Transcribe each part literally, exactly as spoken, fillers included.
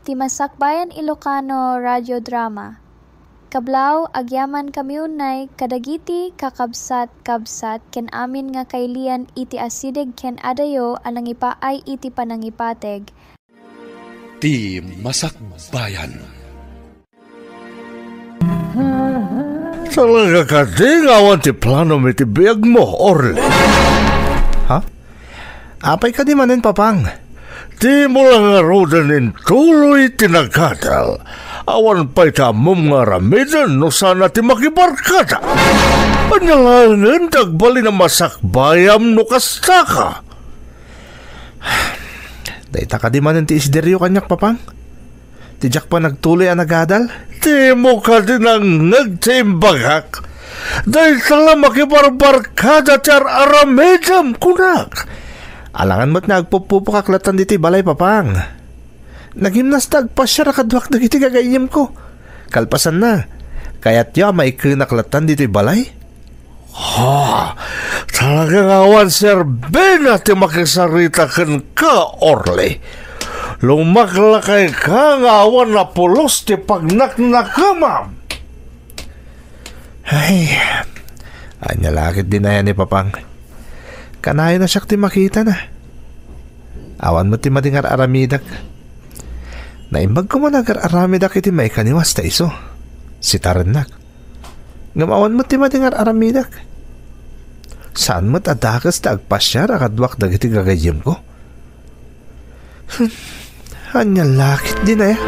Ti Masakbayan Ilocano Radio Drama. Kablaw, agyamankami unay kadagiti kakabsat-kabsat ken amin nga kailian iti asideg ken adayo a nangipaay iti panangipateg. Ti Masakbayan. Talaga kadi nga awan ti planom iti biagmo, Orly? Ha? Apay kadi manen, Papang? Dimo la ngaruden intuloy ti nagadal. Awan pay ti ammom nga aramiden no saan a ti makibarkada. Ania laengen ti agbalin a masakbayam no kasta ka? Dayta kadi manen ti isderyo kaniak, Papang? Ti diak panagtuloy a nagadal? Dimo kadi nangngeg ti imbagak? Dayta la makibarbarkada ti ar-aramidem, kunak. Alangan met nga agpuppupokak latta ditoy balay, Papang. Nagimnasta agpasiar a kaduak dagiti gagayyemko. Kalpasanna, kayatyo a maikkenak latta ditoy balay? Ha, talaga nga awan serbina ti makisarita kenka, Orly. Lumaklakayka nga awan a pulos ti pagnaknakemam. Ay, ania la ket dinaya ni Papang. Kanayon a siak ti makitana. Awan met ti madi nga ar-aramidek. Naimbag koma nga agar-aramidak iti maikaniwas ta isu. Sitarennak. Ngem awan met ti madi nga ar-aramidek. Saan met a dakes ti agpasiar a kaduak dagiti gagayyemko. Hmm, ania la ket dinaya?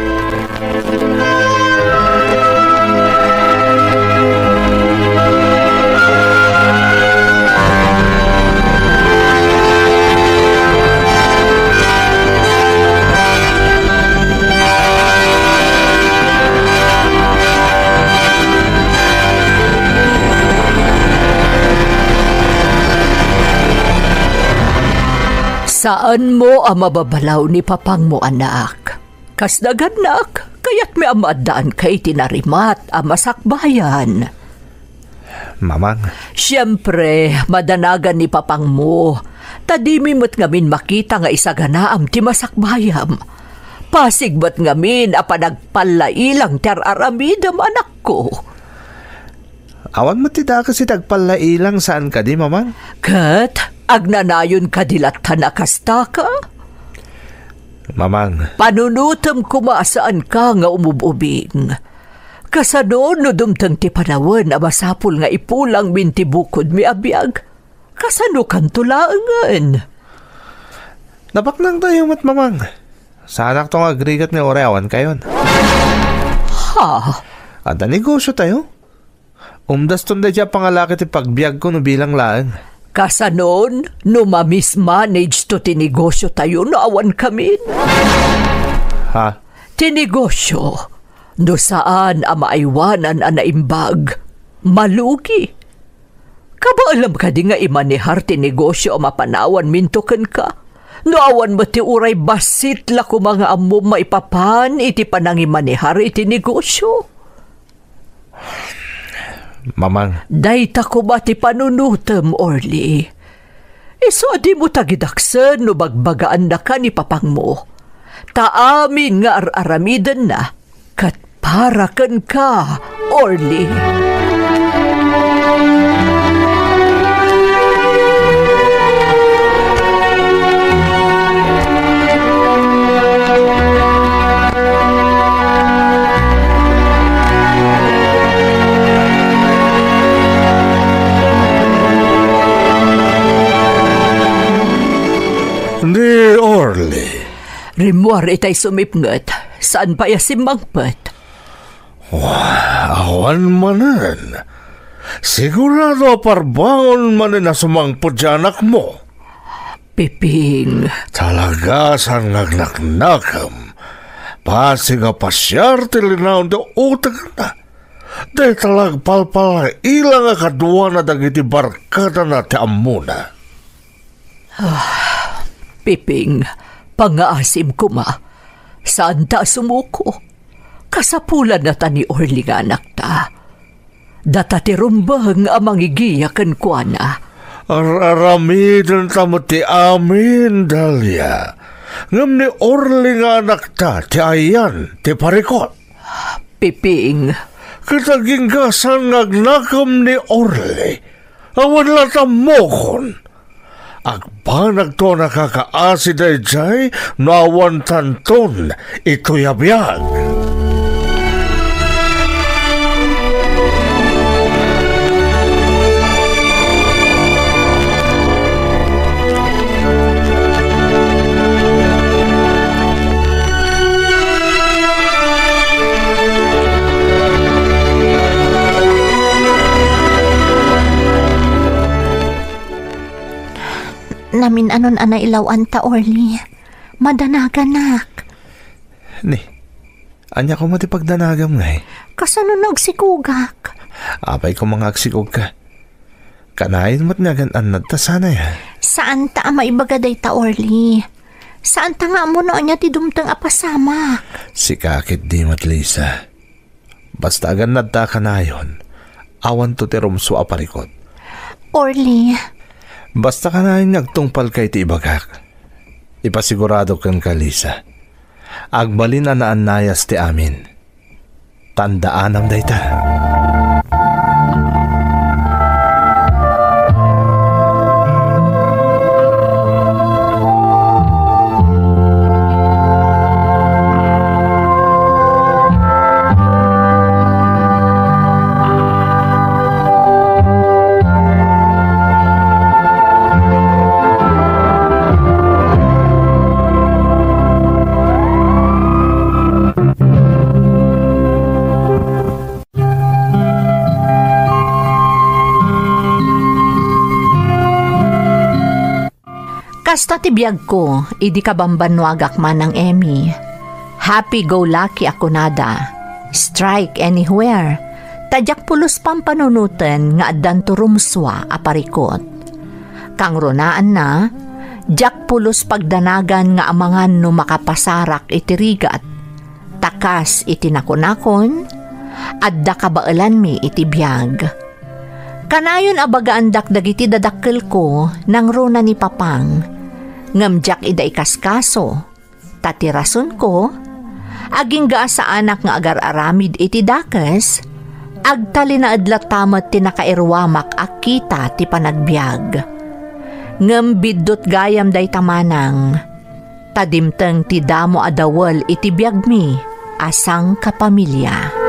Saanmo a mababalaw ni Papangmo, anak. Kas nagannak, kayatmi a maaddaanka iti narimat a masakbayan. Mamang. Siempre, madanagan ni Papangmo, ta dimi met ngamin makita nga isaganaam ti masakbayam. Pasig met ngamin a panagpallailang ti ar-aramidem, anakko. Awan met ti dakes iti agpallailang, saan kadi, Mamang? Ket agnanayon kadi latta a kastaka? Mamang. Panunotem koma a saanka nga umub-ubing. Kasano no dumteng ti panawen a masapul nga ipulangmin ti bukodmi a biag? Kasanokanto laengen? Napaknangtayo met, Mamang. Saanakto nga agrigat nga uray awankayon. Ha? Adda negosiotayo? Umdaston daydiay a pangalaki ti pagbiagko no bilang laeng. Kasanon no ma-mismanage to ti negosiotayo no awankamin? Ha? Ti negosio, no saan a maaywanan a naimbag, malugi. Kabaelam kadi nga imanehar ti negosio a mapanawanminto kenka? No awan met ti uray bassit la koma nga ammom maipapan iti panangimanehar iti negosio. Mamang. Dayta koma ti panunotem, Orly. Isu a dimo tagidaksen no bagbagaannaka ni papangmo. Ta amin nga ar-aramidenna, ket para kenka, Orly. Ni Orly. Rimmuar itay sumipnget, saan pay a simmangpet? Wa, awan manen. Sigurado a parbangon manen a sumangpet ti anakmo. Piping. Talaga saan nga agnaknakem. Pasig a pasiar ti linaon ti utekna. Dayta la agpalpalailang a kaduana dagiti barkadana ti ammona. Ah, Piping, pangngaasim koma. Saanta a sumuko. Kasapulanna ta ni Orly nga anakta. Data ti rumbeng a mangigiya kenkuana. Ar-aramidenta met ti amin, Dalia. Ngem ni Orly nga anakta ti ayan ti parikut. Piping. Ket agingga saan nga agnakem ni Orly. Awan la tammokon. Agbanagto a nakakaasi daydiay no awan tanton itoy a biag. Namin-anon a nailaw-anta, Orly. Madanaganak. Ni, ania koma ti pagdanagam, ngay? Kasano no agsikogak? Apay koma nga agsikogka? Kanayon met nga agan-annad ta sana, ya? Saanta a maibaga dayta, Orly. Saanta nga ammo no ania ti dumteng a pasamak. Sika ket di met, Lisa. Basta agannad ta kanayon, awanto ti rumsua a parikut. Orly. Basta kanayon nga agtungpalka iti ibagak. Ipasigurado kenka, Lisa. Agbalin a naannayas ti amin. Tandaanam dayta. Kasta ti biagko idi kabambannuagak manang Emmy. Happy-go-lucky a kunada. Strike anywhere. Ta diak pulos pampanunoten nga addanto rumsua a parikut. Kangrunaanna, diak pulos pagdanagan nga amangan no makapasarak iti rigat. Ta kas iti nakunakon, adda kabaelanmi iti biag. Kanayon a bagaandak dagiti dadakkelko nangruna ni Papang, ngem diak ida ikaskaso, ta ti rasonko, agingga a saanak nga agar-aramid iti dakes, agtalinaed latta met ti nakairuamak a kita ti panagbiag. Ngem biddut gayam dayta manang, ta dimteng ti damo a dawel iti biagmi a sangkapamilia.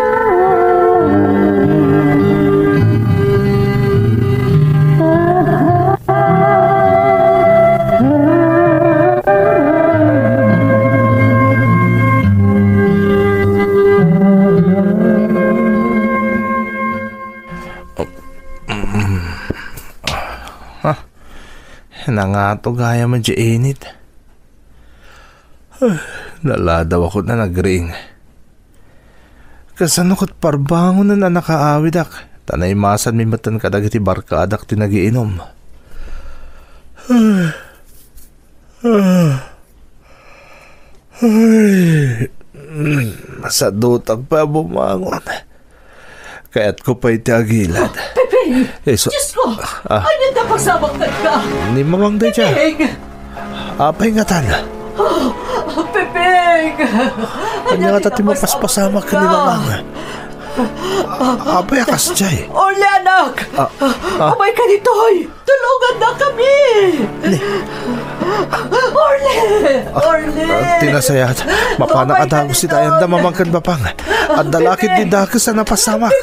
Ah, nangato gayam a di init. Naladawakon a nagriing. Kasano ket parbangonen a nakaawidak, ta naimasanmi metten kadagiti barkadak ti nagiinom. Ay, masadutak pay a bumangon. Kayatko pay ti agilad. Pepeng! Isu- Diyos ko! Ah. Ania ti napasabak kenka? Ni Mamang dayta. Pepeng! Apay ngatan? Ah, Pepeng! Ania ngata ti mapaspasamak ken ni Mamang? Apay a kasdiay? Orly, anak! Ah, ah. Umayka ditoy! Tulongannakami! Ni- Orly! Orly! Ah, ti nasayaat, mapanak a dagus ti dayta, Mamang ken Papang. Adda la ketdi dakes a napasamak.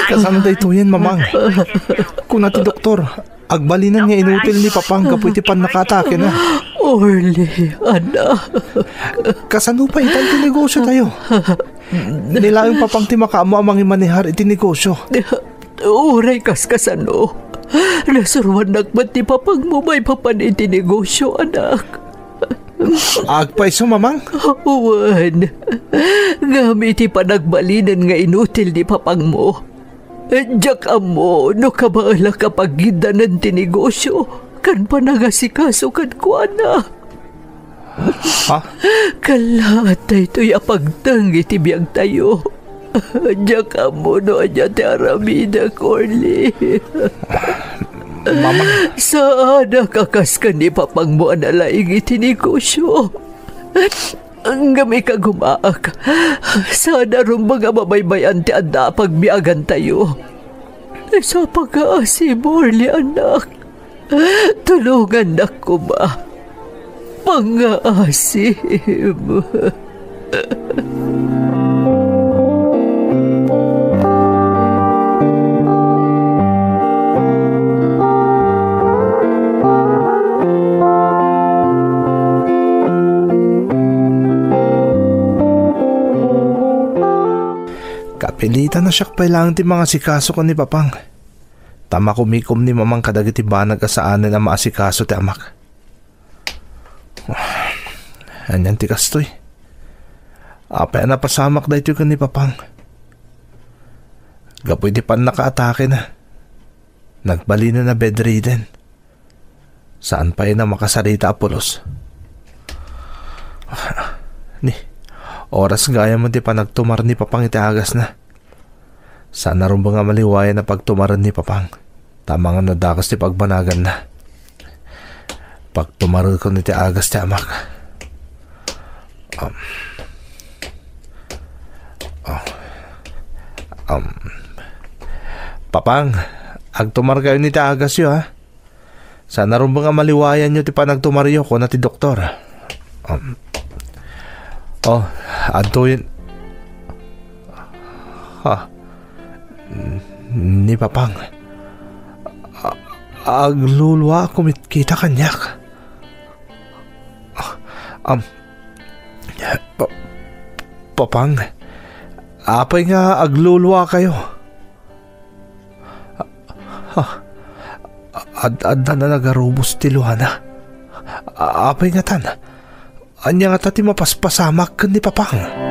Kasano daytoyen, Mamang? Kuna ti doktor, agbalinan nga inutil ni Papang gapu iti pannakaatakena. Orly, anak. Kasano pay itan ti negosiotayo? Ni laeng Papang ti makaammo a mangimanehar iti negosio. Uray kaskasano, Nasuroannak met ni papangmo maipapan iti negosio, anak. Agpayso, Mamang? Wen, ngem iti panagbalinen nga inutil ni papangmo, diak ammo no kabaelak a pagiddanen ti negosio ken panangasikaso kenkuana. Ha? Kallaat daytoy a pagteng iti biagtayo. Diak ammo no ania ti aramidek, Orly. Mamang. Saanak a kas ken ni papangmo a nalaing iti negosio. Ngem ikagumaak, saan a rumbeng a mabaybay-an ti adda a pagbiagantayo. Isu a pangngaasim, Orly, anak. Tulongannak koma. Pangngaasim. Kapilitan a siak pay laeng ti mangasikaso ken ni Papang. Ta makumikom ni Mamang kadagiti banag a saanen a maasikaso ti amak. Anian ti kastoy? Apay a napasamak daytoy ken ni Papang? Gapu iti pannakaatakena, nagbalinen a bedridden. Saan pay a makasarita a pulos. Ni, oras gayam ti panagtumar ni Papang iti agasna. Saan a rumbeng a maliwayan a pagtumaren ni Papang. Ta amangan no dakes ti pagbanaganna. Pagtumarekon iti agas ti amak. Um. Oh. Um. Papang, agtumarkayon iti agasyo, ha? Saan a rumbeng a maliwayanyo ti panagtumaryo, kuna ti doktor. Um, oh, adtoyen. Ha? Ni Papang. A-, agluluaak kumitkita kaniak. Um, Pa-, Papang, apay nga agluluakayo? Ha? Ad-, adda na nagarubos ti luana. A-, apay ngatan? Ania ngata ti mapaspasamak ken ni Papang?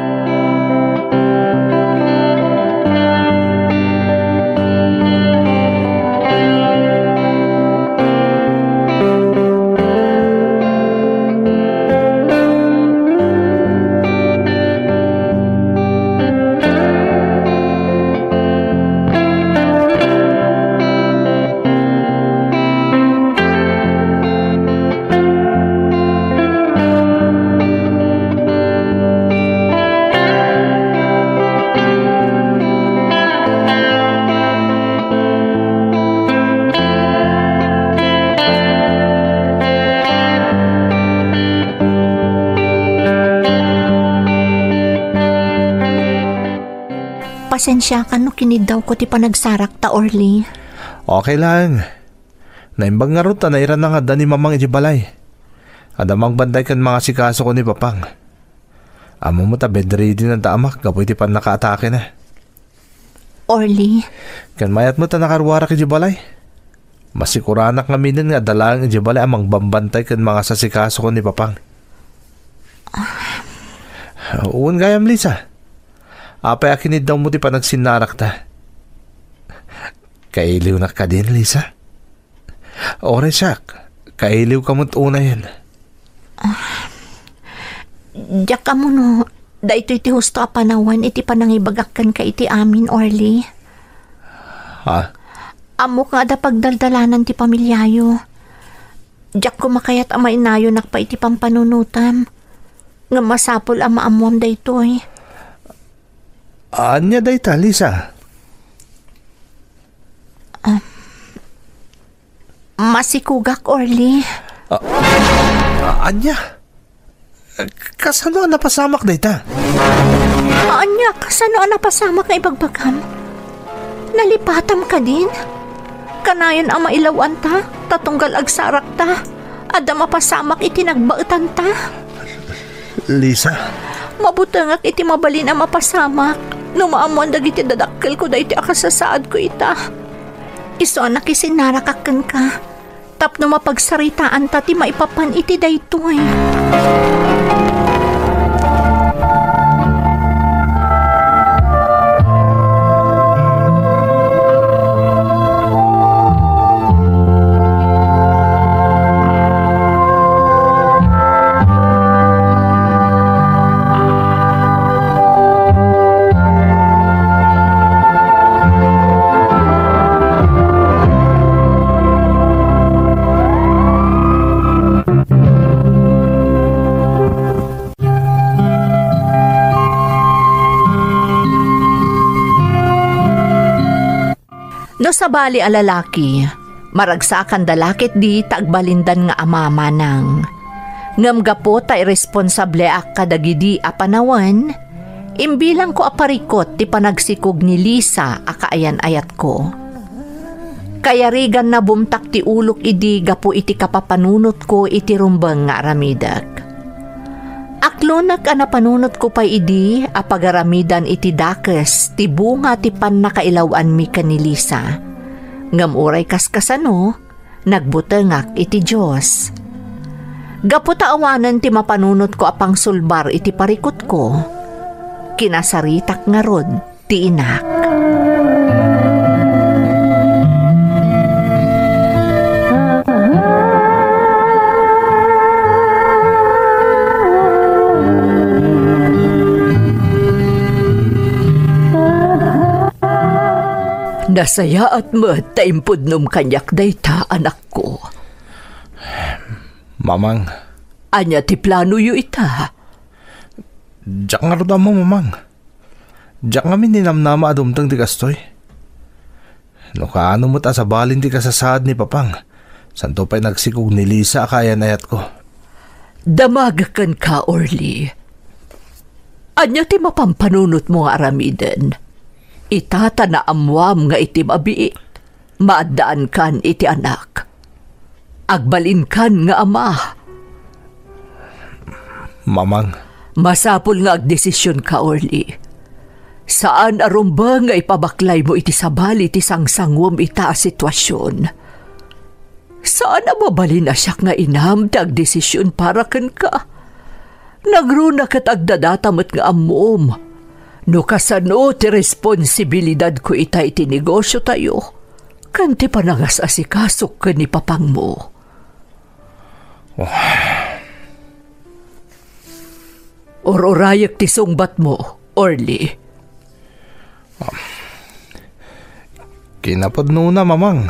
Pasensiakan no kiniddawko ti panagsarakta, Orly. Okay lang. Naimbag ngarud ta nairana nga adda ni Mamang iti balay. Adda mangbantay ken mangasikaso ken ni Papang. Ammom ta bedridden adda amak gapu iti pannakaatakena. Orly. Ken mayat met ta nakaruarak iti balay. Masikuranak ngaminen nga adda laeng iti balay a mangbambantay ken mangasasikaso ken ni Papang. Wen gayam, Lisa. Apay a kiniddawmo ti panagsinnarakta? Kailiwnak kadin, Lisa? Uray siak, kailiwka met unayen. Diak ammo no daytoy ti husto a panawen iti panangibagak kenka iti amin, Orly. Ha? Ammok nga adda pagdaldalanan ti pamialiayo. Diak koma kayat a mainayonak pay iti pampanunotam. Ngem masapul a maammuam daytoy. Ania dayta, Lisa? Ah, masikugak, Orly. Ah, ah, ania? Kasano a napasamak dayta? Ania, kasano a napasamak nga ibagbagam? Nalipatam kadin? Kanayon a mailaw-anta, ta tunggal agsarakta, adda mapasamak iti nagbaetanta. Lisa? Mabutengak iti mabalin a mapasamak no maammoan dagiti dadakkelko daytoy a kasasaadko ita. Isu a nakisinnarakak kenka tapno mapagsaritaanta ti maipapan iti daytoy. No sabali a lalaki, maragsakanda la ketdi ta agbalindan nga ama manang. Ngem gapu ta irresponsableak kadagidi a panawen, imbilangko a parikut ti panagsikog ni Lisa a kaayan-ayatko. Kayariganna bumtak ti ulok idi gapu iti kapapanunotko iti rumbeng nga aramidek. Aklonek a napanunotko pay idi a pagaramidan iti dakes ti bunga ti pannakailaw-anmi ken ni Lisa. Ngem uray kaskasano, nagbutengak iti Dios. Gapu ta awanen ti mapanunotko a pangsulbar iti parikutko, kinasaritak ngarud ti inak. Nasayaat met ta impudnom kaniak dayta, anakko. Mamang. Ania ti planoyo ita? Diak ngarud ammo, Mamang. Diak ngamin ninamnama a dumteng ti kastoy. No kaano met a sabalin ti kasasaad ni Papang, santo pay nagsikog ni Lisa a kaayan-ayatko. Damagek kenka, Orly. Ania ti mapampanunotmo nga aramiden? Ita ta naammoam nga iti mabiit, maaddaankan iti anak. Agbalinkan nga ama. Mamang. Masapul nga agdesisionka, Orly. Saan a rumbeng nga ipabaklaymo iti sabali ti sangsanguem ita a situasion. Saan a mabalin a siak nga inam ti agdesision para kenka. Nagruna ket agdadata met nga ammom no kasano ti responsibilidadko ita iti negosiotayo ken ti panangas-asikasok ken ni papangmo. Or-urayek ti sungbatmo, Orly. Kinapudnona, Mamang.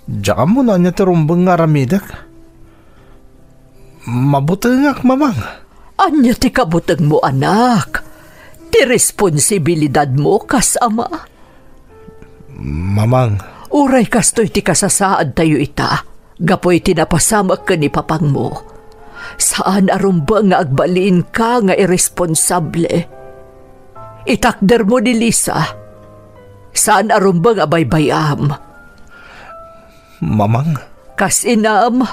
Diak ammo no ania ti rumbeng nga aramidek. Mabutengak, Mamang. Ania ti kabutengmo, anak? Ti responsibilidadmo kas ama? Mamang. Uray kastoy ti kasasaadtayo ita, gapu iti napasamak ken ni papangmo. Saan a rumbeng nga agbalinka nga irresponsable. Itakdermo ni Lisa. Saan a rumbeng a baybay-am. Mamang. Kas inam,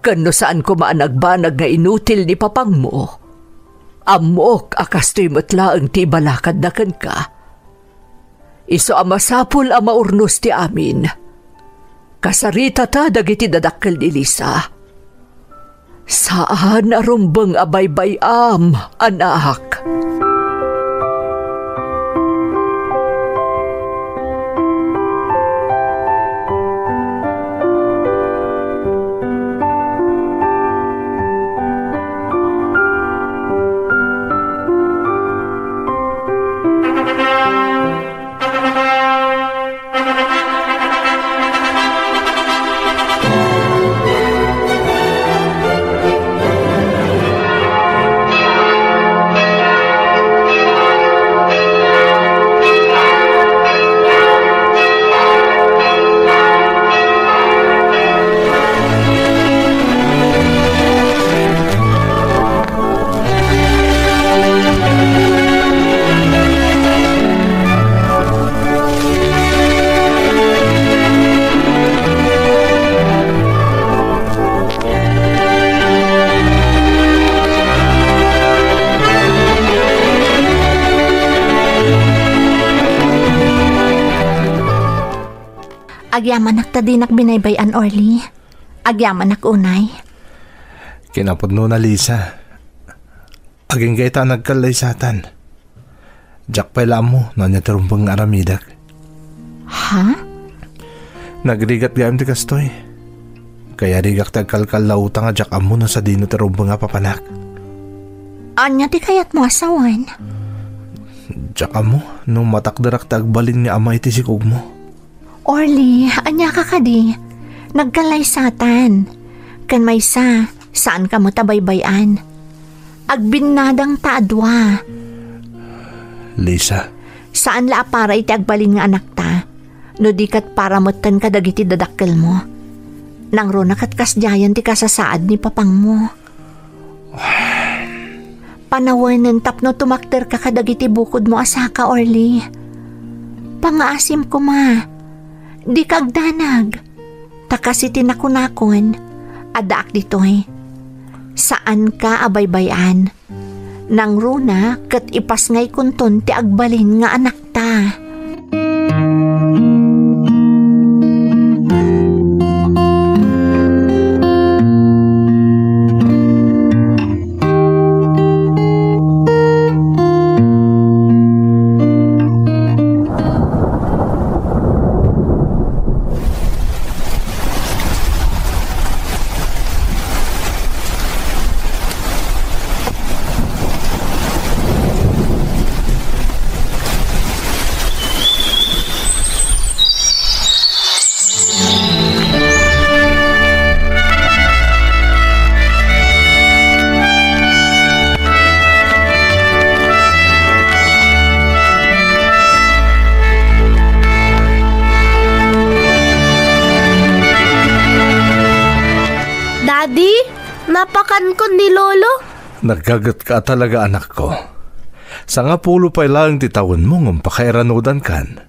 ken no saan koma a nagbanag nga inutil ni papangmo, ammok a kastoy met laeng ti ibalakadna kenka. Isu a masapul a maurnos ti amin. Kasaritata dagiti dadakkel ni Lisa. Saan a rumbeng a baybay-am, anak. Agyamanak ta dinak binaybay-an, Orly. Agyamanak unay. Kinapudnona, Lisa. Agingga ita a nagkallaysatan. Diak pay la ammo no ania ti rumbeng nga aramidek. Ha? Nagrigat gayam ti kastoy. Kayarigak ti agkalkallaw ta nga diak ammo no sadino ti rumbeng a papanak. Ania ti kayatmo a sawen? Diak ammo no matakderak ti agbalin nga ama iti sikogmo. Orly, ania ka kadi? Nagkallaysatan. Ken maysa, saanka met a baybay-an. Agbinnadangta a dua. Lisa. Saan la a para iti agbalin nga anakta, no di ket para metten kadagiti dadakkelmo. Nangruna ket kasdiayen ti kasasaad ni papangmo. Panawenen tapno tumakderka kadagiti bukodmo a saka, Orly. Pangaasim koma. Dika agdanag. Ta kas iti nakunakon, addaak ditoy. Saanka a baybay-an. Nangruna ket ipasngaykonton ti agbalin nga anakta. Daddy, napakankon ni Lolo? Naggagetka talaga, anakko. Sangapulo pay laeng ti tawenmo ngem pakairanudankan.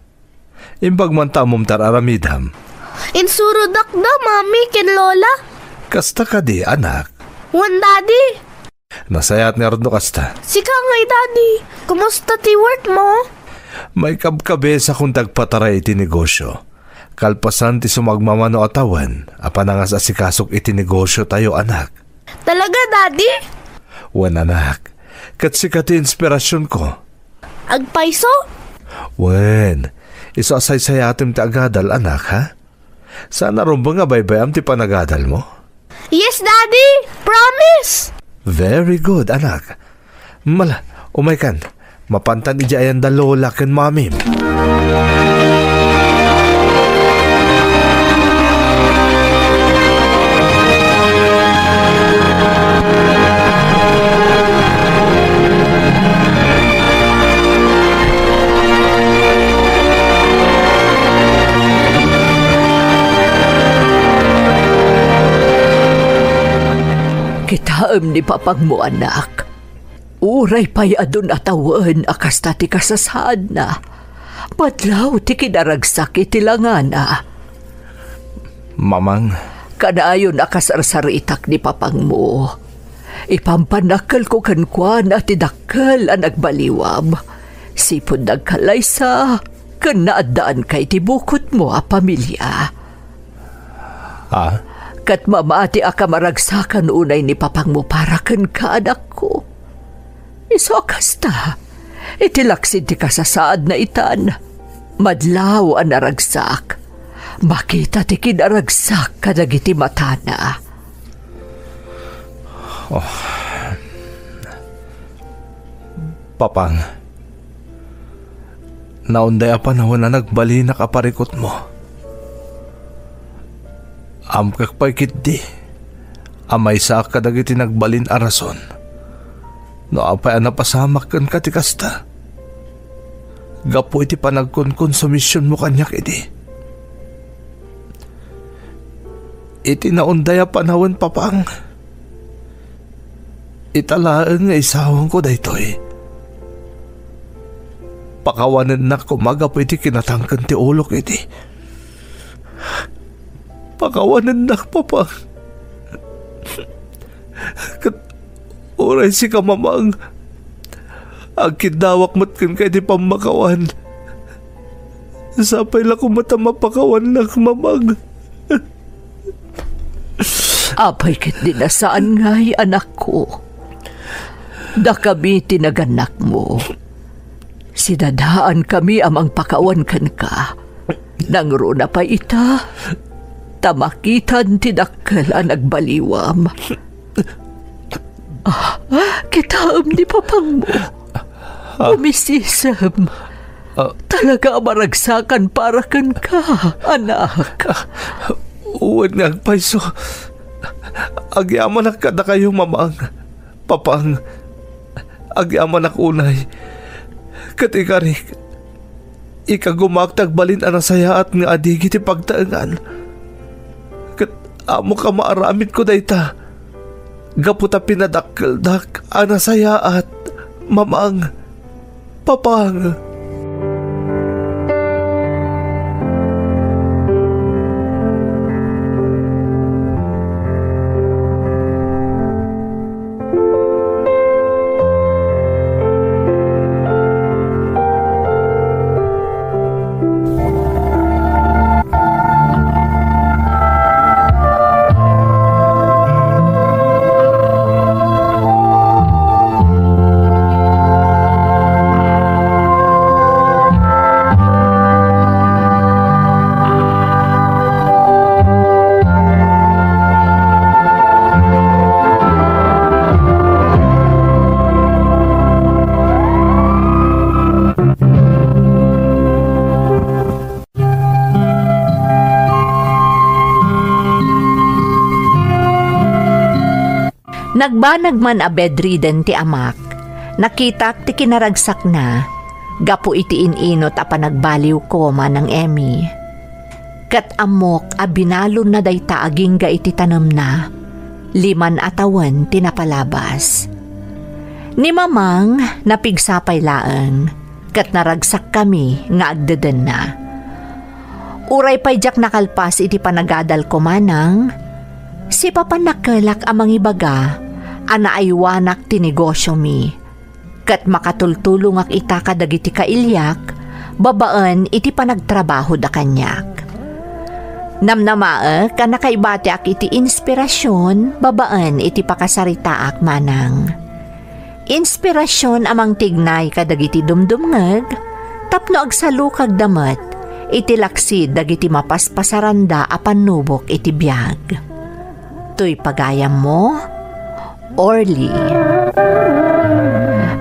Imbag man ta ammom ti ar-aramidam. Insurodak da, Mami, ken Lola. Kasta kadi, anak? Wen, Daddy. Nasayaat ngarud no kasta. Sika ngay, Daddy. Kumusta ti work mo? Maikabkabesakon ti agpataray iti negosio. Kalpasan ti sumagmamano a tawen a panangas-asikasok iti negosio tayo, anak. Talaga, Daddy? Wen, anak. Ket sika ti inspirasionko. Agpayso? Wen, isu a saysayatem ti agadal, anak, ha? Saan a rumbeng a baybay-am ti panagadalmo? Yes, Daddy! Promise! Very good, anak. Mala, umaykan. Mapantan idiay ayan da Lola ken Mamim. Kitaem ni papangmo, anak. Uray pay adun a tawen a kasta ti kasasaadna, madlaw ti kinaragsak iti langana. Mamang. Kanayon a kasarsaritak ni papangmo. Ipampanakkelko kenkuana ti dakkel a nagbaliwam. Sipud nagkalaysa, ken naaddaanka iti bukodmo a pamilya. Ah? Ket mamatiak a maragsakan unay ni papangmo para kenka, anakko. Isu a kasta, iti laksid ti kasasaadna itan, madlaw a naragsak, makita ti kinaragsak kadagiti matana. Oh. Papang, naunday a panawen a nagbalinak a parikutmo. Amkak pay ketdi a maysaak kadagiti nagbalin a rason no apay a napasamak kenka ti kasta gapu iti panagkonkonsumisionmo kaniak idi. Iti naunday a panawen, Papang, ita laeng nga isawanko daytoy. Pakawanennak koma gapu iti kinatangken ti ulok idi. Pakawanennak, Papang. Ket uray sika, Mamang, agkiddawak met kenka iti pammakawan. Sapay la koma ta mapakawannak, Mamang. Apay ketdi a saan ngay, anakko? Dakami ti nagannakmo. Sidadaankami a mangpakawan kenka. Nangruna pay ita, ta makitan ti dakkel a nagbaliwam. Ah, kitaem ni papangmo. Ah. Umisisem. Ah. Talaga a maragsakan para kenka, anak. Ah, wen nga agpayso, agyamanak kadakayo, Mamang, Papang, agyamanak unay. Ket ikarik, ikagumaak ti agbalin a nasayaat nga adigi ti pagtaengan. Ket ammok a maaramidko dayta gapu ta pinadakkeldak a nasayaat, Mamang, Papang. Nagbanag man a bedridden ti amak, nakitak ti kinaragsakna gapu iti in-inut a panagbaliwko, Manang Emmy. Ket ammok a binalonna dayta agingga iti tanemna, liman a tawen ti napalabas. Ni Mamang, napigsa pay laeng, ket naragsakkami nga agdedenna. Uray pay diak nakalpas iti panagadalko, Manang, sipapan nakkelak a mangibaga a naaywanak ti negosiomi, ket makatultulongak ita kadagiti kailiak babaen iti panagtrabahoda kaniak. Namnamaek a nakaibatiak iti inspirasion babaen iti pakasaritaak, Manang. Inspirasion a mangtignay kadagiti dumdumngeg tapno agsalukagda met iti laksid dagiti mapaspasaranda a pannubok iti biag. Toy pagayammo, Orly.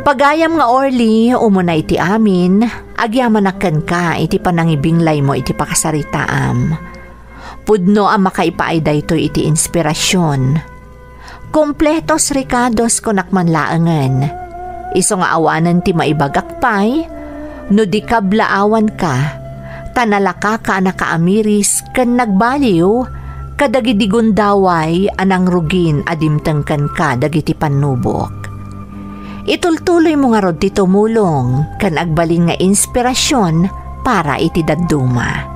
Pagayam nga Orly, umuna iti amin, agyamanak kenka iti panangibinglaymo iti pakasaritaam. Pudno a makaipaay daytoy iti inspirasion. Kompletos rekados kunak man laengen. Isu nga awanen ti maibagak pay, no di kablaawanka, ta nalakaka a nakaamiris ken nagbaliw kadagidi gundaway a nangrugin a dimteng kenka dagiti pannubok. Itultuloymo ngarud ti tumulong ken agbalin nga inspirasion para iti dadduma.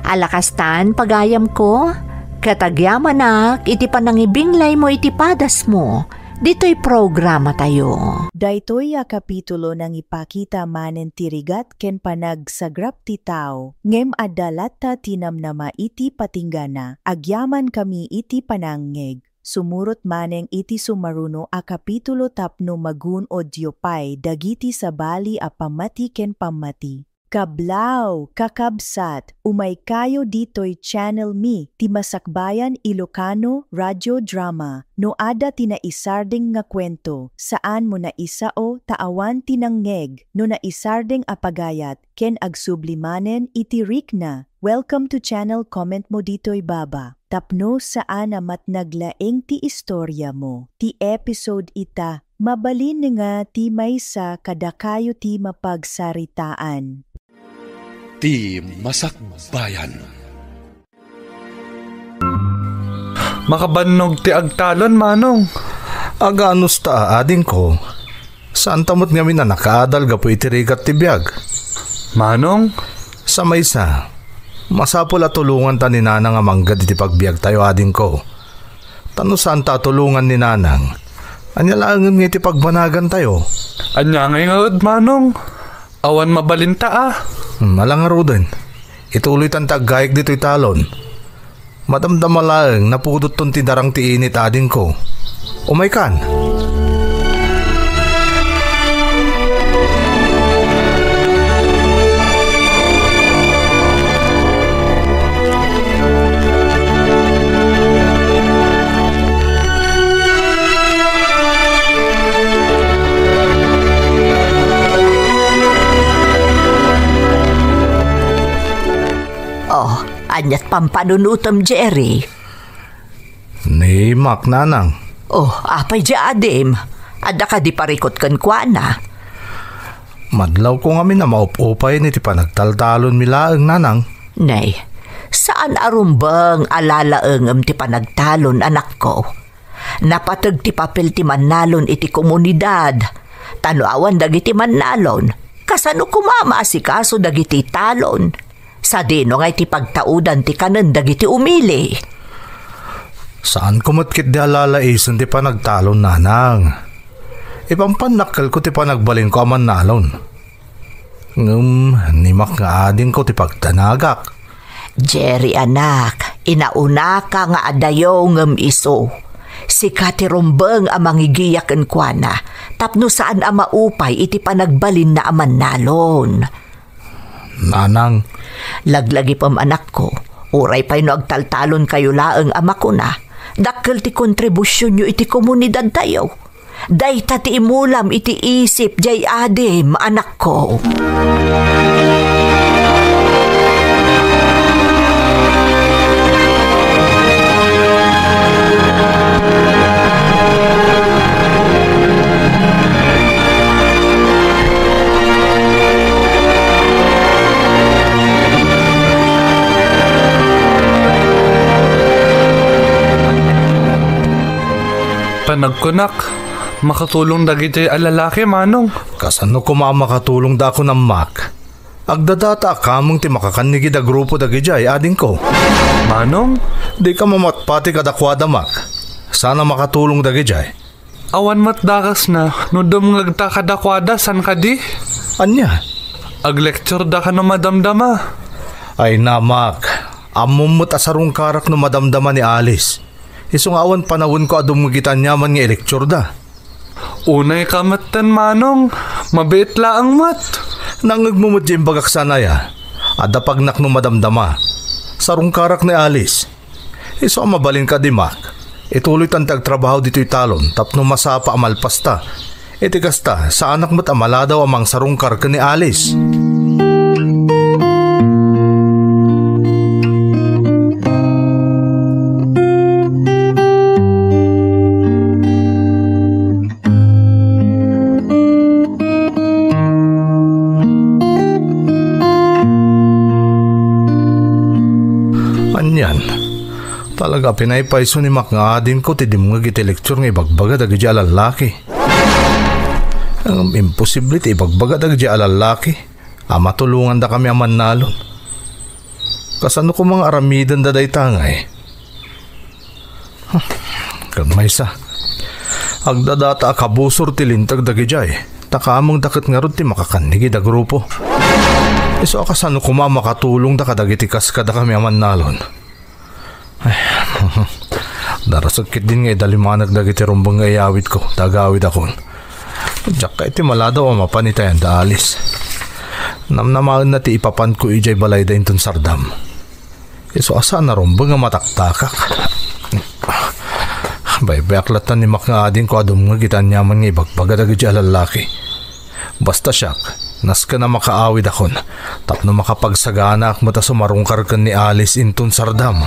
Ala kastan, pagayamko, ket agyamanak iti panangibinglaymo iti padasmo ditoy programatayo. Daytoy a kapitulo nangipakita manen ti rigat ken panagsagrap ti tao, ngem adda latta ti namnama iti patinggana. Agyamankami iti panangngeg. Sumurot manen iti sumaruno a kapitulo tapno magun-odyo pay dagiti sabali a pammati ken pammati. Kablaw, kakabsat, umaykayo ditoy channel mi, ti Masakbayan Ilocano Radio Drama. No adda ti naisardeng nga kuento, saanmo naisao ta awan ti nangngeg. No naisardeng a pagayat ken agsubli manen iti rikna, welcome to channel, comment mo ditoy baba. Tapno saan a matnag laeng ti istoriamo, ti episode ita, mabalin nga ti maysa kadakayo ti mapagsaritaan. Ti Masakbayan. Makabannog ti agtalon, Manong. Aganos ta, adingko. Saanta met ngamin a nakaadal gapu iti rigat ti biag. Manong? Sa maysa, masapul a tulonganta ni Nanang a manggad iti pagbiagtayo, adingko. Ta no saanta a tulongan ni Nanang, ania laengen nga iti pagbanagantayo? Ania ngay ngarud, Manong? Awan mabalinta a. Hmm, ala ngaruden. Ituloytan ta aggayek ditoy talon. Madamdama laeng napudotton ti darang ti init, adingko. Umaykan. Oh, ania't pampanunotem, Jerry? Ni Mac, nanang. Oh, apay di adim? Adda kadi parikut kenkuana? Madlawko ngamin a maup-upay iti panagtaltalonmi laeng, nanang. Nay, saan a rumbeng a lalaengem ti panagtalon, anakko. Napateg ti papel ti mannalon iti komunidad. Ta no awan dagiti mannalon, kasano koma a maasikaso dagiti talon? Sadino nga iti pagtaudan ti kanen dagiti umili? Saanko met ketdi a lalaisen ti panagtalon, nanang. Ipampannakkelko ti panagbalinko a mannalon. Ngem ni Mac nga adingko ti pagdanagak. Jerry, anak, inaunaka nga adayo ngem isu. Sika ti rumbeng a mangigiya kenkuana tapno saan a maupay iti panagbalinna a mannalon. Nanang. Laglagipem, anakko, uray pay no agtaltalonkayo laeng a makuna, dakkel ti kontribusionyo iti komunidadtayo. Dayta ti imulam iti isip diay adim, anakko. Panagkunak, makatulong dagidiay a lalaki, Manong. Kasano koma a makatulongda a kunam, Mac? Agdadata a kameng ti makakannigid a grupo dagidiay, adingko. Manong? Dika mamatpati kadakuada, Mac. Saan a makatulong dagidiay. Awan met dakesna no dumngegta kadakuada, saan kadi? Ania? Aglectureda kano madamdama. Ay, Mac, ammom met a sarungkarak no madamdama ni Alice. Isu nga awan panawenko a dumngeg iti aniaman nga ilectureda. Unayka metten, Manong, mabiit laeng met. Nangngegmo met diay imbagak, saan aya? Adda pagnak no madamdama. Sarungkarak ni Alice. Isu a mabalin kadi, Mac. Ituloytan ti agtrabaho ditoy talon tapno masapa a malpasta. Iti kasta, saanak met a maladaw a mangsarungkar ken ni Alice. Anian, talaga a pinaypayso ni Mac nga adingko ti dimngeg iti lecture nga ibagbaga dagiti a lallaki. Ngem imposible ti ibagbaga dagiti a lallaki a matulongandakami a mannalon. Kasano koma nga aramidenda dayta ngay? Ket maysa, agdadata a kabusor ti linteg dagidiay, ta kamengda ket ngarud ti makakannigid a grupo. Isu a kasano koma a makatulongda kadagiti kaskadakami a mannalon? Ay, darasek ketdin nga idalimanek dagiti rumbeng nga iyawidko, ta agawidakon. Diak kayat ti maladaw a mapan iti ayan da Alice. Namnamaenna ti ipapanko idiay balayda inton sardam. Isu a saan a rumbeng a mataktakak. Baybayak latta ni Mac nga adingko a dumngeg iti aniaman nga ibagbaga dagiti a lallaki. Basta siak, nasken a makaawidakon, tapno makapagsaganaak met a sumarungkar ken ni Alice inton sardam.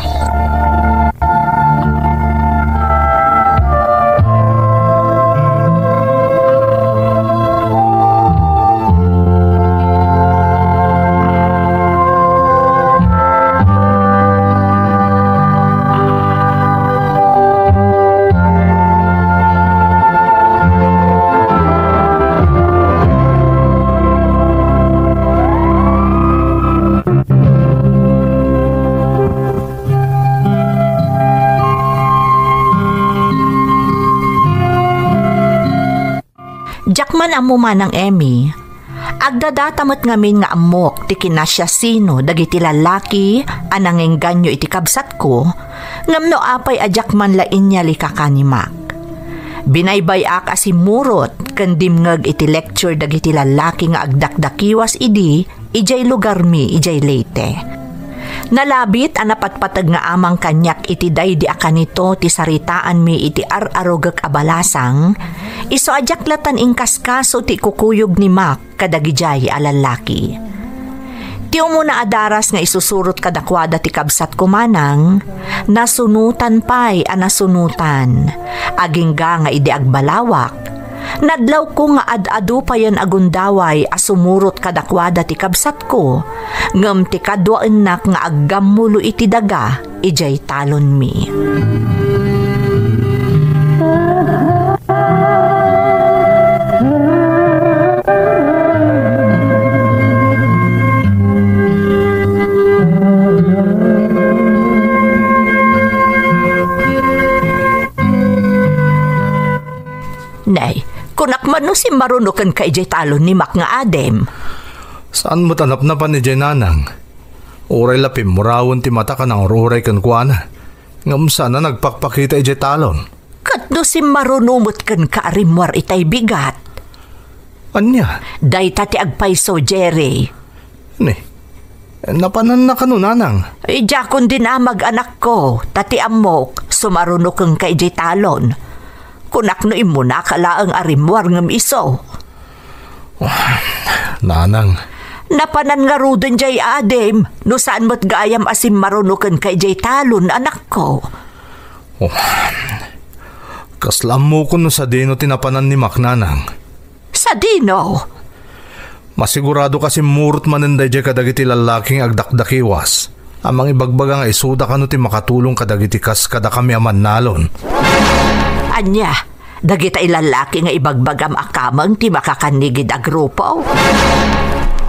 Diak man ammo, Manang Emmy, Agdadata met ngamin nga ammok ti kinasiasino dagiti lallaki a nangengganyo iti kabsatko, ngem no apay a diak man la inyalikakan ni Mac. Binaybay-ak a simmurot ken dimngeg iti lecture dagiti lallaki nga agdakdakiwas idi idiay lugarmi idiay Leyte. Nalabit a napatpateg nga amang kaniak iti daydi a kanito ti saritaanmi iti ar-arugek a balasang, isu a diak latan inkaskaso ti ikukuyog ni Mac kadagidiay a lallaki. Ti umuna a daras nga isusurot kadakuada ti kabsatko manang, nasunotan pay a nasunotan. Agingga nga idi agbalawak, nadlawko nga ad-adu payen a gundaway a sumurot kadakuada ti kabsatko, ngem ti kaduaennak nga aggammulo iti daga idiay talonmi. Nay, kunak man no simmaruno kenka idiay talon ni Mac nga adim. Saan met a napnapan idiay nanang? Uray la pimmurawen ti mata a nangur-uray kenkuana, ngem saan a nagpakpakita idiay talon. Ket no simmaruno met kenka a rimmuar itay bigat? Ania? Dayta ti agpayso, Jerry. Ni, napananna kano, nanang? Idiakon dinamag, anakko, ta ti ammok, sumaruno kenka idiay talon. Kunak no immunaka laeng a rimmuar ngem isu. Nanang. Napanan ngaruden diay adim, no saan met gayam a simmaruno kenka idiay talon, anakko. Oh. Kasla ammokon no sadino ti napanan ni Mac, nanang. Sadino? Masigurado ka simmurot manen daydiay kadagiti lallaki nga agdakdakiwas a mangibagbaga nga isuda kano ti makatulong kadagiti kas kadakami a mannalon. Ania? Dagita a lallaki nga ibagbagam a kameng ti makakannigid a grupo?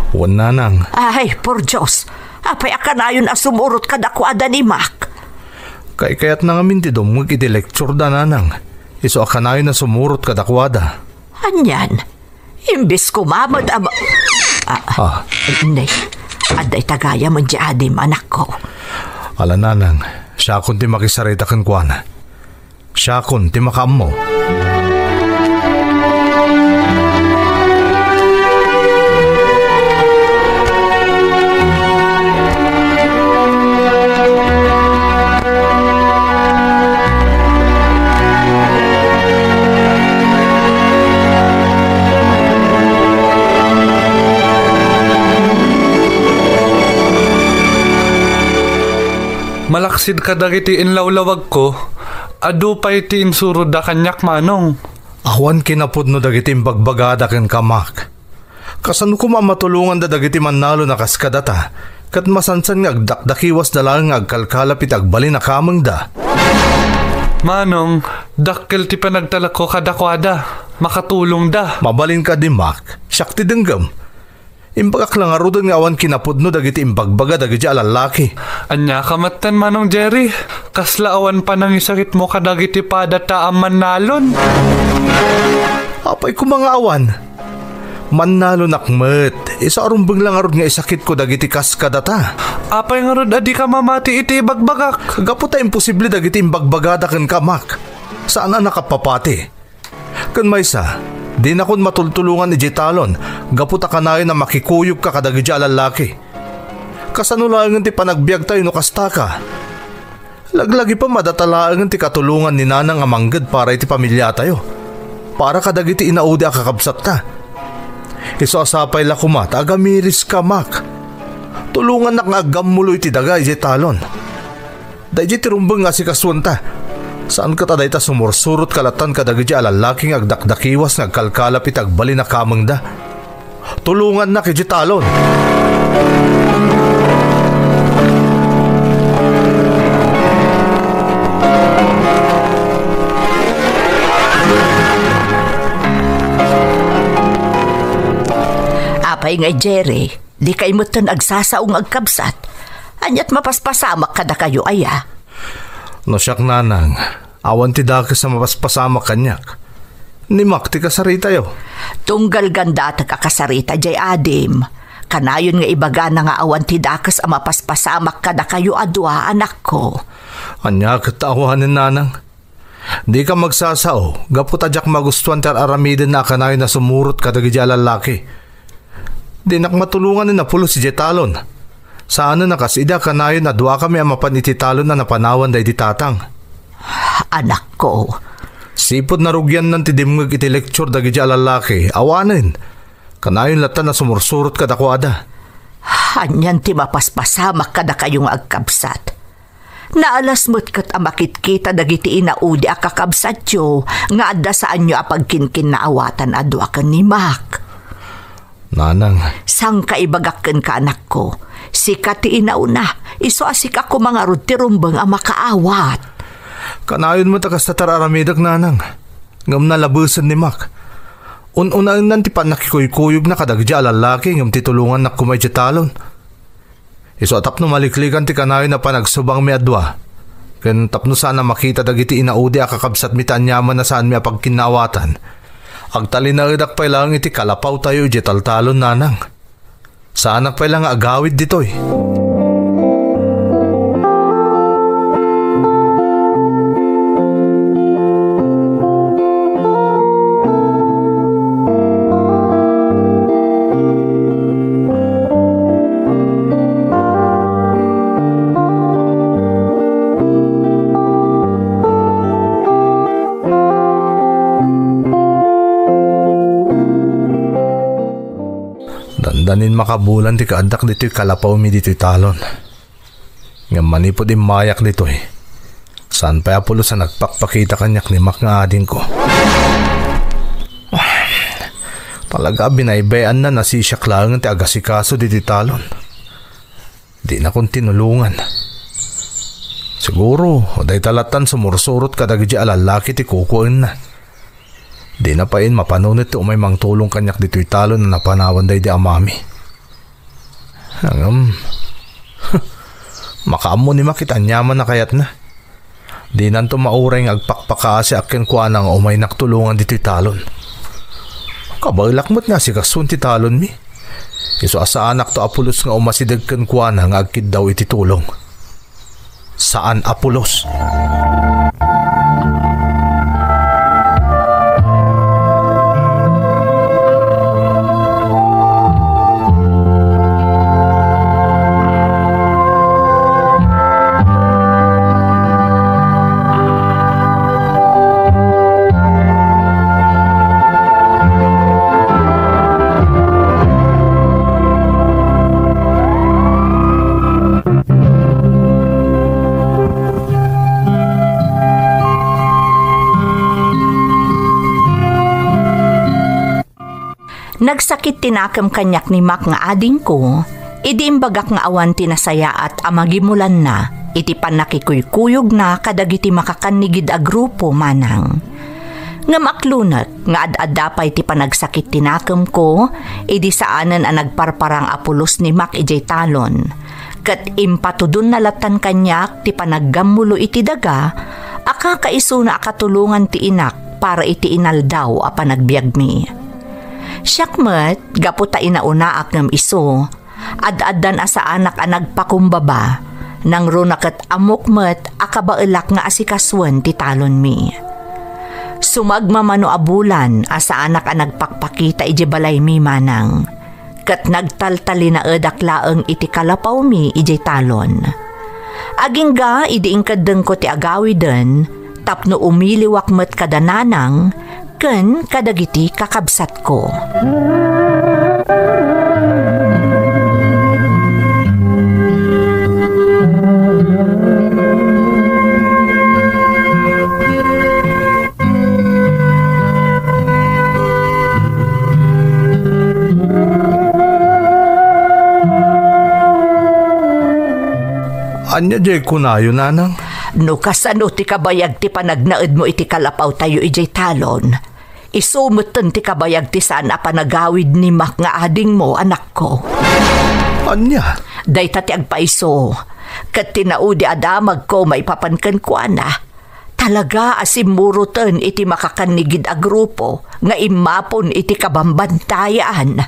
Wen, nanang. Ay, por Dios! Apay a kanayon a sumurot kadakuada ni Mac? Kaykayatna ngamin ti dumngeg iti lecture da, nanang. Isu a kanayon a sumurot kadakuada. Anian? Imbes koma met a ma-, ah, ah, ne, adda ita gayam diay adim, anakko. Ala, nanang, siakon ti makisarita kenkuana. Siakon ti makaammo. Malaksid kadagiti inlawlawagko, adu pay ti insuroda kaniak, Manong. Awan kinapudno dagiti imbagbagada kenka, Mac. Kasano koma a matulonganda dagiti mannalon a kas kadata, ket masansan nga agdakdakiwasda laeng nga agkalkalap iti agbalin a kamengda? Manong, dakkel ti panagtalekko kadakuada. Makatulongda. Mabalin kadi, Mac. Siak ti denggem. Imbagak la ngaruden nga awan kinapudno dagiti imbagbaga dagiti a lallaki. Ania ka metten, Manong Jerry? Kasla awan panangisakitmo kadagiti padata a mannalon? Apay koma nga awan? Mannalonak met. Isu a rumbeng la ngarud nga isakitko dagiti kas kadata. Apay ngarud a dika mamati iti ibagbagak? Gapu ta imposible dagiti imbagbagada kenka, Mac. Saan a nakapapati. Ken maysa, dinakon matultulongan idiay talon gapu ta kanayon a makikuyogka kadagiti a lallaki. Kasano laengen ti panagbiagtayo no kastaka? Laglagipem a data laengen ti katulongan ni Nanang a mangged para iti pamiliatayo, para kadagiti inaudi a kakabsatta. Isu a sapay la koma ta agamiriska, Mac. Tulongannak nga aggammulo iti daga idiay talon. Daydiay ti rumbeng nga asikasuenta. Saan ket a dayta sumursurot kalatan kadagiti a lallaki nga agdakdakiwas nga agkalkalap iti agbalin a kamengda. Tulongannak iti talon. Apay nga, Jerry, dikay metten agsasao nga agkabsat? Aniat mapaspasamak kadakayo aya? No siak, Nanang, awan ti dakes a mapaspasamak kaniak. Ni Mac ti kasaritayo. Tunggal gandatek a kasarita jay adim. Kanayon nga ibagana nga awan ti dakes a mapaspasamak kadakayo a dua, anakko. Ania ket ta awanen, nanang? Dika magsasao, gapu ta diak magustuan ti ar-aramidenna a kanayon a sumurot kadagiti a lallaki. Dinak matulongan ni napulos idiay talon. Saanen a kas idi a kanayon a duakami a mapan iti talon a napanawan daydi tatang. Anakko. Sipud narugiannan ti dimngeg iti lecture dagiti a lallaki, awanen. Kanayon latta a sumursurot kadakuada. Anian ti mapaspasamak kadakayo nga agkabsat? Naalas met ket a makitkita dagiti inaudi a kakabsatyo nga adda saanyo a pagkinkinnaawatan a dua ken ni Mac. Nanang. Sangkaibagak kenka, anakko. Sika ti inauna, isu a sika koma ngarud ti rumbeng a makaawat. Kanayon met a kasta ti ar-aramidek, nanang. Ngem nalabesen ni Mac. Un-unaennan ti pannakikuykuyogna kadagiti a lallaki ngem ti tulongannak koma idiay talon. Isu a tapno maliklikan ti kanayon a panagsubangmi a dua, ken tapno saan a makita dagiti inaudi a kakabsatmi ti aniaman a saanmi a pagkinnaawatan, agtalinaedak pay laeng iti kalapawtayo idiay taltalon, nanang. Saanak pay la nga agawid ditoy. Dandanin makabulan ti kaaddak ditoy kalapawmi ditoy talon. Ngem manipud immayak ditoy, saan pay a pulos a nagpakpakita kaniak ni Mac nga adingko. Talaga a binaybay-anna a sisiak laeng ti agasikaso ditoy talon. Dinakon tinulongan. Siguro, dayta lattan sumursurot kadagiti a lallaki ti kukuenna. Dina pay mapanunet ti umay mangtulong kaniak ditoy talon a napanawan daydi amami. Ngem, makaammo ni Mac iti aniaman a kayatna. Dinanto mauray nga agpakpakaasiak kenkuana nga umaynak tulongan ditoy talon. Kabaelak met nga asikasuon ti talonmi. Isu a saanakto a pulos nga umasideg kenkuana nga agkiddaw iti tulong. Saan a pulos. Nagsakit ti nakem kaniak ni Mac nga adingko, idi imbagak nga awan ti nasayaat a magimulanna iti pannakikuykuyogna kadagiti makakannigid a grupo, manang. Ngem aklunek nga ad-adda pay ti panagsakit ti nakemko, idi saanen a nagparparang a pulos ni Mac idiay talon. Ket impatudonna lattan kaniak ti panaggammulo iti daga a kakaisuna a katulongan ti inak para iti inaldaw a panagbiagmi. Siak met, gapu ta inaunaak ngem isu, ad-addan a saanak a nagpakumbaba, nangruna ket ammok met a kabaelak nga asikasuen ti talonmi. Sumagmamano a bulan a saanak a nagpakpakita idiay balaymi, manang. Ket nagtaltalinaedak laeng iti kalapawmi idiay talon. Agingga idi inkeddengko ti agawiden tapno umiliwak met kada nanang ken kadagiti kakabsatko. Ania diay kunayo, nanang? No kasano ti kabayag ti panagnaedmo iti kalapawtayo idiay talon, isu metten ti kabayag ti saan a panagawid ni Mac nga adingmo, anakko. Ania? Dayta ti agpaiso, ket ti naudi a damagko maipapan kenkuana. Talaga a simmuroten iti makakannigid a grupo nga immapon iti kabambantayan.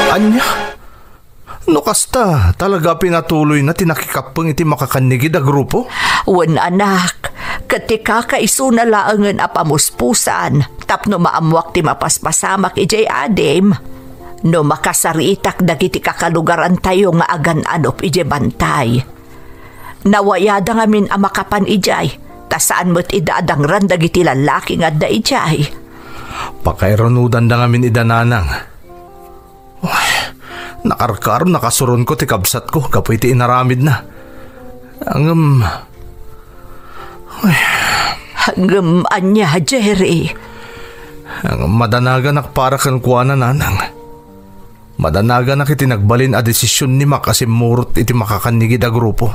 Ania? No kasta, talaga pinatuloyna ti nakikappeng iti makakannigid a grupo? Wen, anak, ket ti kakaisuna laengen a pamuspusan tapno maammuak ti mapaspasamak idiay adim. No makasaritak dagiti kakalugarantayo nga agan-anop idiay bantay. Nawayada ngamin a makapan idiay, ta saan met ida a dangran dagiti lallaki nga adda idiay. Pakairunodanda ngamin ida, nanang. Uy, nakarkaro, nakasuronko ti kabsatko gapu iti inaramidna. Ngem, uy. Ngem ania, Jerry? Ngem madanaganak para kenkuana, nanang. Madanaganak iti nagbalin a desisyon ni Mac a simmurot iti makakannigid a grupo.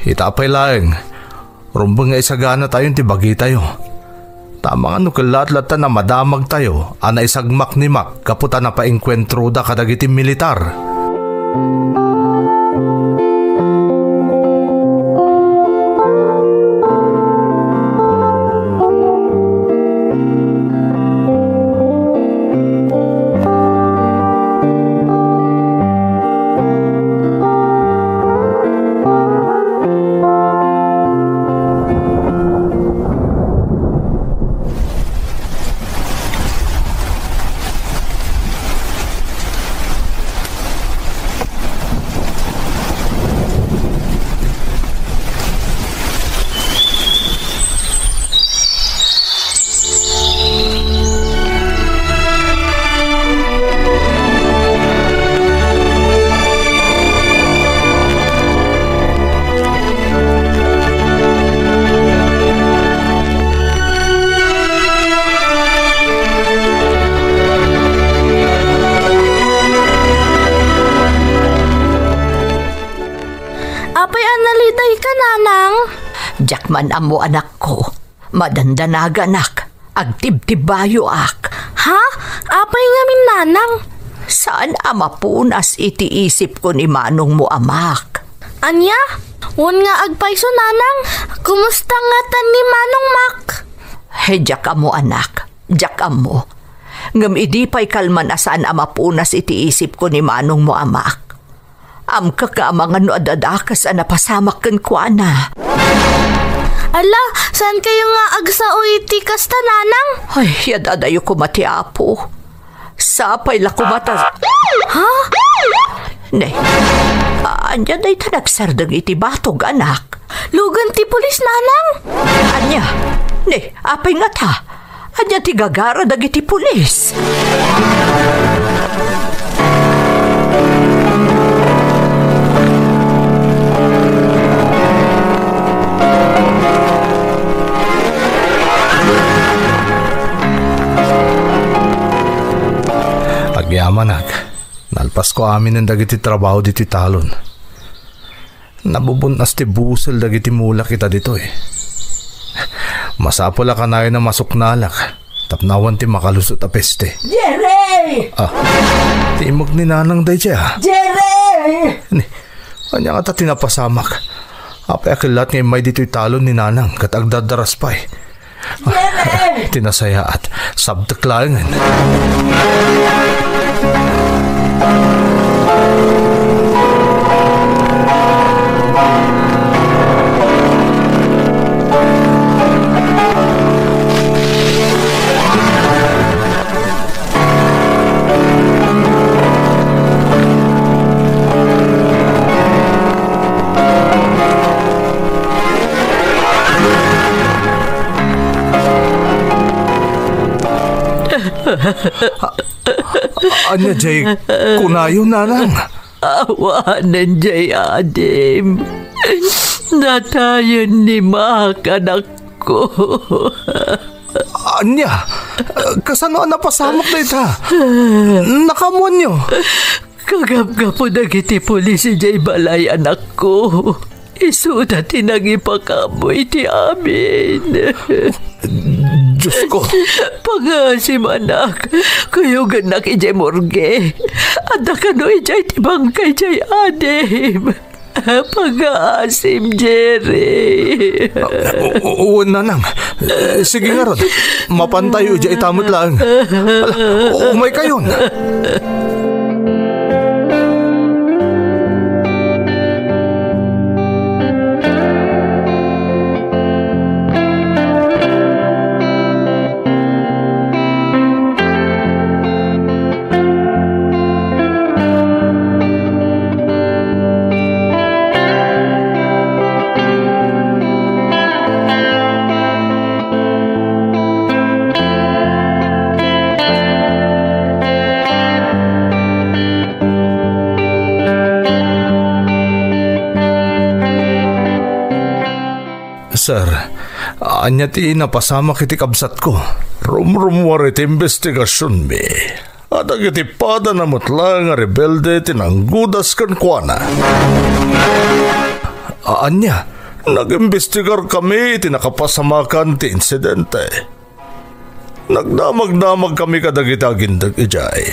Ita pay laeng, rumbeng nga isaganatayon ti bagitayo. Ta amangan no kellaat latta a madamagtayo a naisagmak ni Mac gapu ta napaengkuentroda kadagiti militar. Apay a nalidayka, nanang? Diak man ammo, anakko. Madandanaganak. Agtibtibayoak. Ha? Apay ngamin, nanang? Saan a mapunas iti isipko ni manongmo a Mac. Ania? Wen nga agpayso, nanang? Kumusta ngatan ni Manong Mac? He, diak ammo, anak. Diak ammo. Ngem idi pay kalman a saan a mapunas iti isipko ni manongmo a Mac. Amkak nga amangan no adda dakes a napasamak kenkuana. Ala, saankayo nga agsao iti kasta, nanang? Ay, ad-adayo koma ti Apo. Sapay la koma ta... Ha? Ne, ania dayta nagsardeng iti batog, anak? Lugan ti pulis, nanang. Ania? Ne, apay ngata? Ania ti gagara dagiti pulis? Agyamanak, nalpasko aminen dagiti trabaho ditoy talon. Nabubun-as ti busel dagiti mulak ita ditoy. Masapul a kanayon a masuknalak tapno awan ti makalusot a peste. Jerry! Ah, ti immag ni Nanang daydiay, ah. Jerry! Ni, ania ngata ti napasamak? Apay a kellaat nga immay ditoy talon ni Nanang ket agdardaras pay? Jerry! Ti nasayaat, sabtek laengen. Ania jay kunayo, Nanang? Awanen jay adim. Natayen ni Mac, anakko. Ania? Kasano a napasamak dayta? Nakaammoanyo? Kagapgapu dagiti pulis idiay balay, anakko. Isuda ti nangipakaammo iti amin. Diosko. Pangaasim, anak. Kuyogennak idiay morgue. Adda kano idiay ti bangkay jay adim. Pagaasim, Jerry. O, o, o, nanang. Eh, sige ngarud. Mapantayo idiay ita met laeng. Ala, umaykayon. Sir, ania ti napasamak iti kabsatko? Rumrummuar iti imbestigasionmi a dagiti padana met laeng a rebelde ti nanggudas kenkuana. A-, ania? Nag-imbestigarkami iti nakapasamakan ti insidente. Nagdamagdamagkami kadagiti agindeg idiay.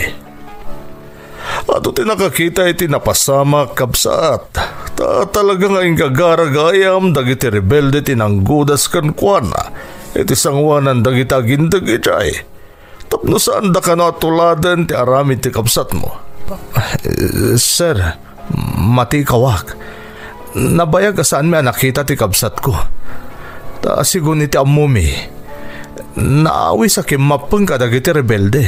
Adu ti nakakita iti napasamak, kabsat, ta talaga nga inggagaragayam dagiti rebelde ti nanggudas kenkuana iti sangoanan dagiti agindeg idiay. Tapno saanda kano a tuladen ti aramid ti kabsatmo. Eh, sir, matikawak. Nabayag a saanmi a nakita ti kabsatko. Ta sigun iti ammomi, naawis a kimmappeng kadagiti rebelde.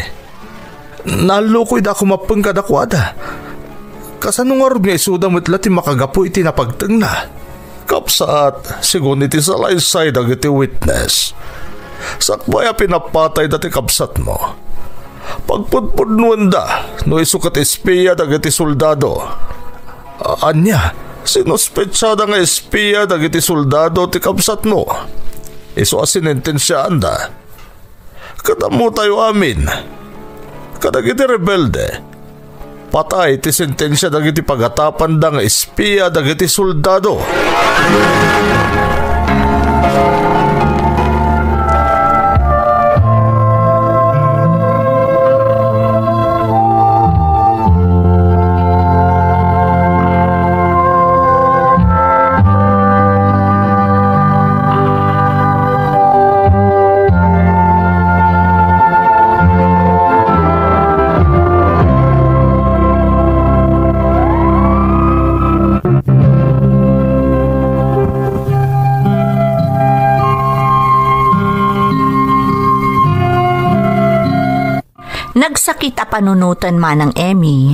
Naallukoyda a kumappeng kadakuada. Kasano ngarud nga isuda met la ti makagapu iti napagtengna? Kabsat, sigun iti salaysay dagiti witness, sakbay a pinapatayda ti kabsatmo, pagpudpudnoenda no isu ket espia dagiti soldado. A-, ania? Sinuspetsada nga espia dagiti soldado ti kabsatmo. Isu a sinentensiaanda. Ket ammotayo amin, kadagiti rebelde, patay ti sentensia dagiti pagatapanda nga espia dagiti soldado. Nagsakit a panunoten, Manang Emmy.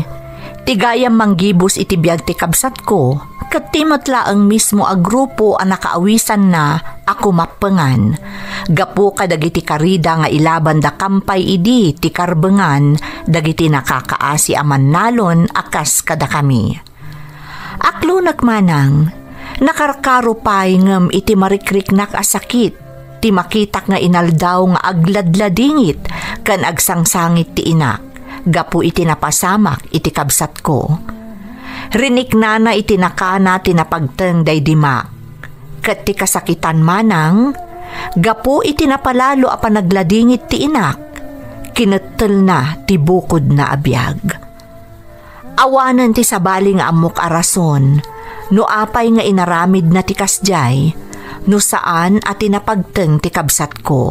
Ti gayam manggibus iti biag ti kabsatko, ket ti met laeng mismo a grupo a nakaawisanna a kumappengan, gapu kadagiti karida nga ilabanda kampay idi ti karbengan dagiti nakakaasi a mannalon a kas kadakami. Aklonek manang, nakarkaro pay ngem iti marikriknak a sakit ti makitak nga inaldaw nga agladladingit ken agsangsangit ti inak gapu iti napasamak iti kabsatko. Riniknana iti nakana ti napagteng daydi mak, ket ti kasakitan manang, gapu iti napalalo a panagladingit ti inak, kinettelna ti bukodna a biag. Awanen ti sabali nga ammok a rason no apay nga inaramidna ti kasdiay, no saan a ti napagteng ti kabsatko.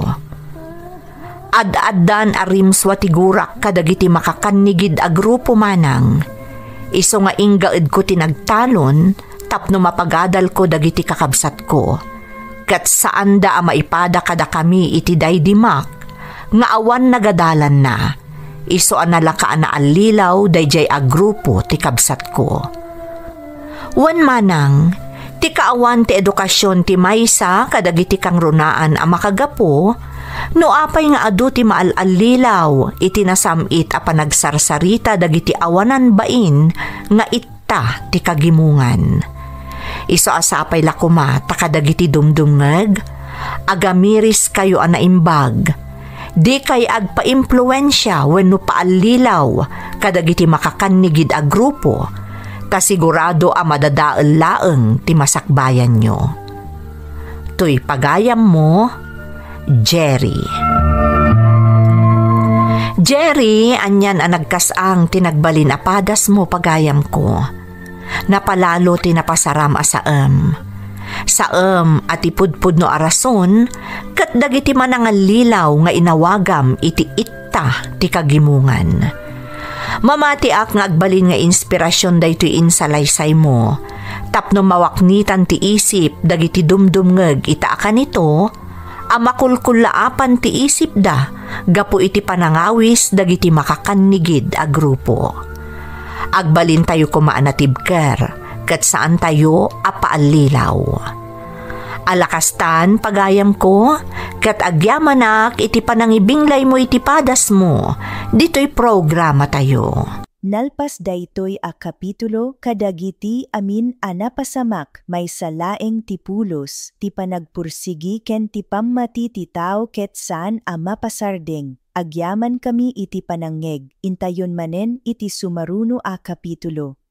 Ad-addan a rimsua ti gurak kadagiti makakannigid a grupo manang, isu nga inggaedko ti nagtalon tapno mapagadalko dagiti kakabsatko. Ket saanda a maipada kadakami iti daydi mak nga awan nagadalanna, isu a nalaka a naallilaw daydiay a grupo ti kabsatko. Wen manang, ti kaawan ti edukasion ti maysa kadagiti kangrunaan a makagapu, no apay nga adu ti maal-allilaw iti nasam-it a panagsarsarita dagiti awanan bain nga it- ta ti kagimongan. Isu a sapay la koma ta kadagiti dumdumngeg, agamiris kayo a naimbag. Dikay agpaimpluensia wenno paallilaw kadagiti makakannigid a grupo, ta sigurado a madadael laeng ti masakbayanyo. Toy pagayammo, Jerry. Jerry, anian a nagkas-ang ti nagbalin a padasmo, pagayamko. Napalalo ti napasaram a saem. Saem a ti pudpudno a rason ket dagiti manangallilaw nga inawagam iti itta ti kagimongan. Mamatiak nga agbalin nga inspirasyon daytoy insalaysaymo tapno mawaknitan ti isip dagiti dumdumngeg ita a kanito a makulkullaapan ti isipda gapu iti panangawis dagiti makakannigid a grupo. Agbalintayo koma a natibker ket saantayo a paallilaw. Alakastan, pagayamko, ket agyamanak iti panangibinglaymo iti padasmo ditoy programatayo. Nalpas daytoy a kapitulo kadagiti amin a napasamak, maysa laeng ti pulos ti panagpursigi ken ti pammati ti tao ket saan a mapasardeng. Agyamankami iti panangngeg. Intayon manen iti sumaruno a kapitulo.